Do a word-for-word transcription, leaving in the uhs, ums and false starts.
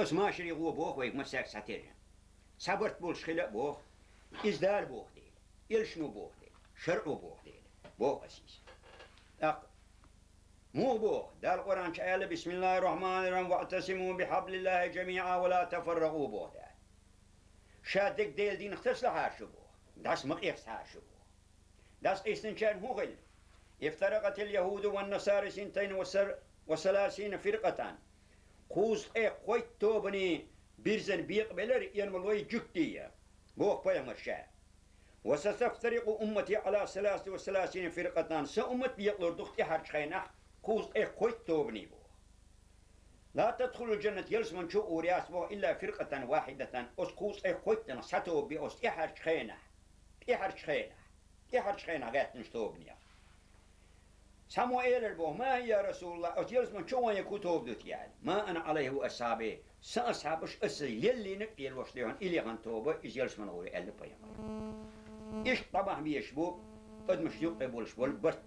Ас машаре гӀо боху вайга массаьрга схьатержа. Цхьа барт болуш хила а боху, иза Дала боху дела, элчано боху дела, шарӀо боху дела, боху ас иза. ТӀаккха муха боху? Дала Къуръан чу аьлла: «Бисмиллахир-рахманир-рахим, ваътасиму бихьаблиллахи жамиӀа ва ла тафарракъу», боху Дала. Ша дерг Делан динах тасалахьара шу боху, дӀаса ма къехсахьара шу боху. ДӀаса къийсинчарна хӀун хилла? «Ифтаракъатил яхӀуду ван насара синтайн ва сар-, ва саласина фиркъатан». Кхузткъе кхойтта тобане бирзина бекъабелира, эрмалой, жуьгтий, боху пайхамара ша. «Ва сатафтарикъу уммати Ӏала саласати ва саласина фиркъатан». Сан уммат бекъалур ду тӀаьхьарчу хенахь кхузткъе кхойтта тобане боху. «Ла тадхулул жанната», ялсамани чу а гӀур яц боху, «илла фиркъатан вахьидатан», оцу кхузткъе кхойттанах цхьа тоба бен оцу тӀаьхьарчу хенахь. ТӀаьхьарчу хенахь. ТӀаьхьарчу хенахь гӀаьттинчу тобанех. Цхьаммо элира боху: «Ма хӀия, я Расулаллах, оцу ялсамани чу ван ерг хӀун тоба ду те?» аьлла. «Ма ана Ӏалайхи ва асхьаби», сан асхьабаш, аса еллинарг а лелош дерг ду хьуна, и лехна тоба, иза ялсамани гӀур ю, аьлла пайхамара. Иштта дӀабахьа безаш бу адамашна юккъе болуш болу барт.